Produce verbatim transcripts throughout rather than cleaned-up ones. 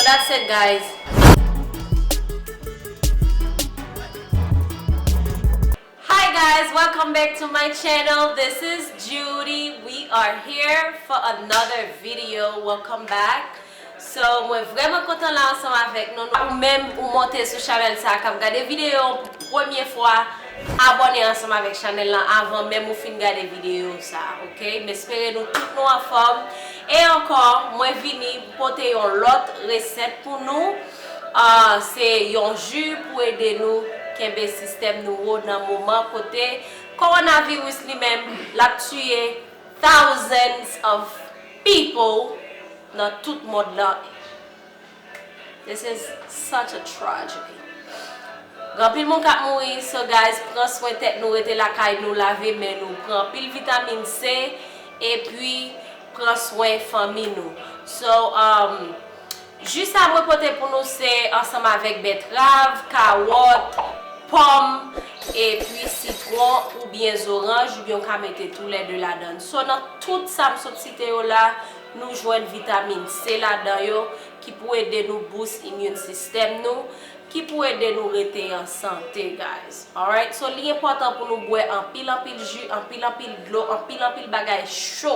That's it, guys. Hi guys, welcome back to my channel. This is Judy. We are here for another video. Welcome back. So, mwen vrèman kontan la ansanm avèk nou. Ou menm ou monte sou chanèl sa k ap gade videyo pou premye fwa, abòne ansanm avèk chanèl lan avan menm ou fin gade videyo sa, ok? M espere nou tout nou anfòm. E ankò, mwen vini pote yon lòt resèt pou nou. Ah, se yon ji pou ede nou kenbe sistèm nou wo nan moman kote kowonaviris li menm l ap tiye thousands of people nan tout mond lan. This is such a tragedy. Gen anpil moun k ap mouri, so guys, pran swen tèt nou, rete lakay nou, lave men nou, pran anpil vitamin C, epi pran swen fanmi nou. So, um, ji sa mwen pote pou nou se ansanm avèk bètrav, kawòt, pòm, epi sitwon oubyen zoranj, oubyen w ka mete toulède ladan. So, nan tout sa m sot site yo la, nou jwenn vitamin C ladan yo, ki pou ede nou boost immune system nou, ki pou ede nou rete an sante, guys. Alright? So, li enpòtan pou nou bwè anpil, anpil ji, anpil, anpil dlo, anpil, anpil bagay cho.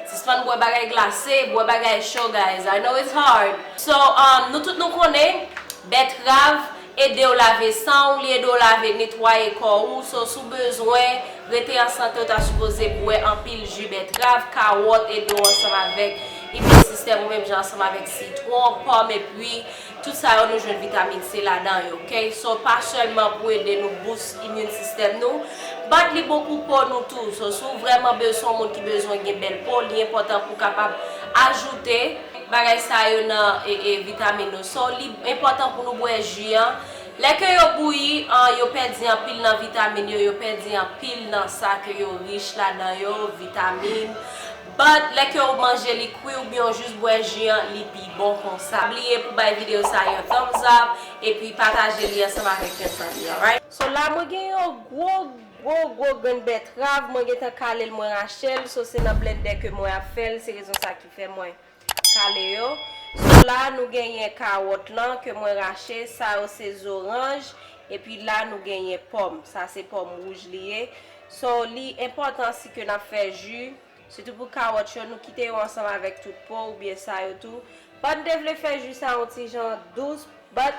Sispann bwè bagay glase, bwè bagay cho, guys. I know it's hard. So, um, nou tout nou konnen, bètrav ede w lave san w, li ede w lave netwaye kò ou. So, si w bezwen rete an sante, w ta sipoze bwè anpil ji bètrav, kawòt ede w ansanm avèk immune system ou, menm jan ansanm avèk sitwon, pòm, epi tout sa yo nou jwenn vitamin C ladan yo, ok? So, pa sèlman pou ede nou boost immune system nou, but li bon pou po nou tou. So, si w vrèman be-, se yon moun ki bezwen gen bèl po, li enpòtan pou w kapab ajoute bagay sa yo nan, e, e, vitamin nou. So, li enpòtan pou nou bwè ji an. Lè ke yo bouyi, an, yo pèdi anpil nan vitamin yo, yo pèdi anpil nan sa ke yo rich ladan yo, vitamin. But, lè ke w manje li kwi oubyen w jis bwè ji an, li pi bon konsa. Pa bliye pou bay videyo sa yon thumbs up, epi pataje li ansanm avèk yon zanmi, alright? So, la, mwen gen yon gwo, gwo, gwo grenn bètrav, mwen gentan kale l, mwen rache l, so se nan blendè ke mwen ap fè l, se rezon sa ki fè mwen kale yo. So la, nou genyen kawòt lan ke mwen rache, sa yo se zoranj, epi la, nou genyen pòm. Sa se pòm wouj li ye. So, li enpòtan si ke n ap fè ji, sitou pou kawòt yo, nou kite yo ansanm avèk tout po oubyen sa yo tou. But m te vle fè ji sa yon ti jan dous, but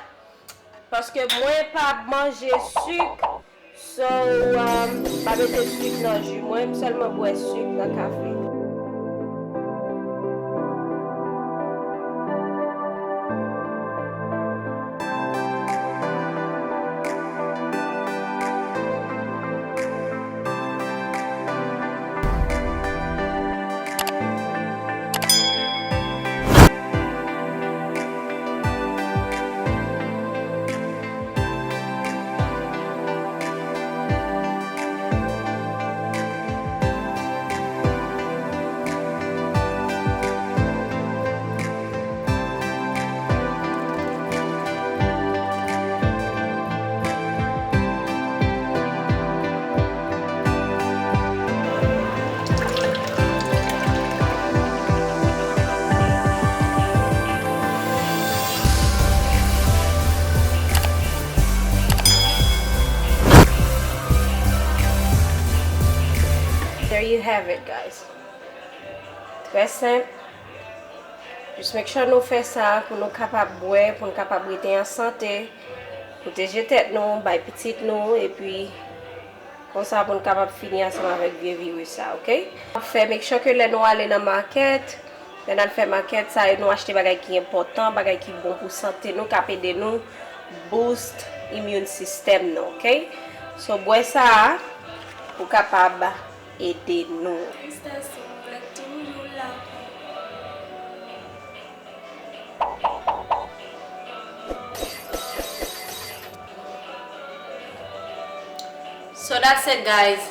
paske mwen pa manje sik, so, um, m pa mete sik nan ji mwen, m sèlman bwè sik nan kafe. There you have it, guys. Trè senp. Just make sure nou fè sa pou nou kapab bwè, pou nou kapab rete an sante, pwoteje tèt nou, bay pitit nou, epi konsa pou nou kapab fini ansanm avèk vye viris sa, ok? N ap fè, make sure ke lè nou ale nan makèt, lè n al fè makèt, sa yo nou achte bagay ki enpòtan, bagay ki bon pou sante nou, k ap ede nou boost immune system nou, ok? So, bwè sa a pou kapab ede nou. Tristès ou mwen toujou la. So that's it, guys.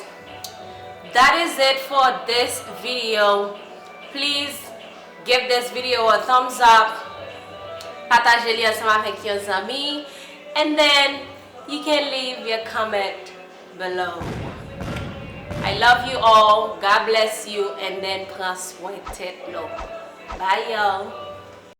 That is it for this video. Please give this video a thumbs up. Pataje li ansanm avèk yon zanmi. And then you can leave your comment below. I love you all. God bless you. And then pran swen tèt nou. Bye, y'all.